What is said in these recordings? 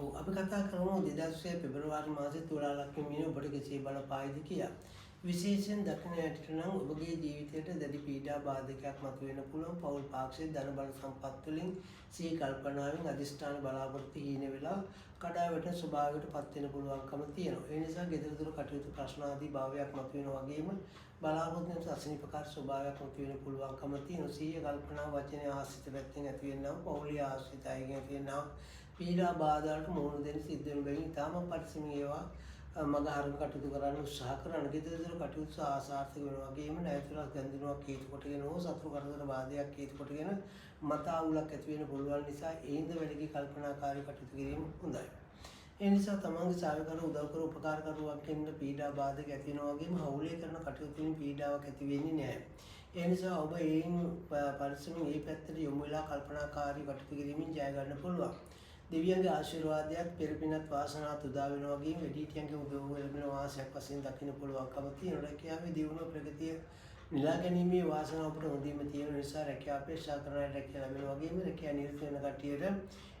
ඔව්, අපි කතා කරමු 2020 පෙබරවාරි මාසයේ තුලා ලග්න මිනිහ ඔබට කෙසේ බලපායිද කියලා. විශේෂයෙන් දකින හැටියට නම් ඔබගේ ජීවිතයට දැඩි පීඩා බාධකයක් මතුවෙන්න පුළුවන්. පෞල් පාක්ෂික ධන බල සම්පත් වලින් සිහි කල්පනාවෙන් අධිෂ්ඨාන බලාපොරොත්තු හීන වෙලා කඩා වැටෙන ස්වභාවයකට පත් වෙන්න පුළුවන්කම තියෙනවා. ඒ නිසා ගෙදර දොර කටයුතු ප්‍රශ්න ආදී භාවයක් මතුවෙන වගේම බලාපොරොත්තු වෙන අසනීපකාර ස්වභාවයක් මතුවෙන්න පුළුවන්කම තියෙනවා. සිහිය කල්පනා වචනය ආශ්‍රිත පැත්තෙන් ඇති වෙනව, පෞලී ආශ්‍රිත අයගෙන් ඇති වෙනව පීඩා බාධාවලට මුහුණ දෙන්න සිද්ධ වෙන බැවින් ඉතාම පරිස්සමින් ඒවා මඟ හරන කටයුතු කරන්න උත්සාහ කරන. ගෙදර දොර කටයුතු ආසාර්ථක වෙනවා වගේම ණයතුලක් ගන්දිනුවක් හේතු කොටගෙන හෝ සතුරු කරදර බාධයක් හේතු කොටගෙන මත අවුලක් ඇති වෙන්න පුළුවන් නිසා ඒින්ද වැඩි කල්පනාකාරී කටයුතු කිරීම හොඳයි. ඒ නිසා තමන්ගේ සායකර උදව් කර උපකාර කරුවක් වෙන්න පීඩා බාධක ඇති වෙනවා වගේම හවුලේ කරන කටයුතු වලින් පීඩාවක් ඇති වෙන්නේ නැහැ. ඒ නිසා ඔබ ඒයින් පරිස්සමින් ඒ පැත්තට යොමු වෙලා කල්පනාකාරී කටයුතු කිරීමෙන් ජය ගන්න පුළුවන්. දෙවියන්ගේ ආශිර්වාදයක් පෙරපිනත් වාසනාවත් උදා වෙනවා වගේම වැඩිහිටියන්ගේ උදව් ලැබෙන වාසයක් වශයෙන් දකින්න පුළුවන්කම තියෙනවා. රැකියාවේ දියුණුව ප්‍රගතිය නෙලා ගැනීමේ වාසනාව අපට හොඳින්ම තියෙන නිසා රැකියාව අපේක්ෂා කරන අයට රැකියාව ලැබෙනවා වගේම රැකියාව නිරත වෙන කට්ටියට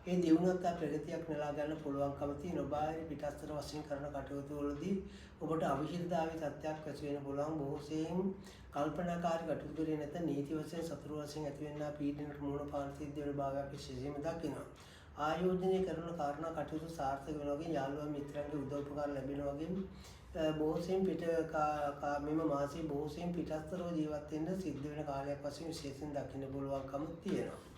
ඒ දියුණුවත් ප්‍රගතියක් නෙලා ගන්න පුළුවන්කම තියෙනවා. බාහිර පිටස්තර වශයෙන් කරන කටයුතු වලදී ඔබට අවිහිළතාවේ තත්ත්වයක් ඇති වෙන්න පුළුවන්. බොහෝ සෙයින් කල්පනාකාරී කටයුතු කරේ නැත්නම් නීති වශයෙන් සතුරු වශයෙන් ඇතිවෙනා පීඩනයට මුහුණ පාන සිද්ධ වෙන භාවයක් විශේෂයෙන්ම දකිනවා. ආයෝජනය කරන කාරණා කටයුතු සාර්ථක වෙනවා වගේ යාළුවා මිත්‍රයන්ගේ උදව් උපකාර ලැබෙනවා වගේම බොහෝ සෙයින් පිට මෙම මාසයේ බොහෝ සෙයින් පිටස්තරව ජීවත් වෙන්න සිද්ධ වෙන කාලයක් වශයෙන් විශේෂයෙන් දකින්න පුළුවන්කම තියෙනවා.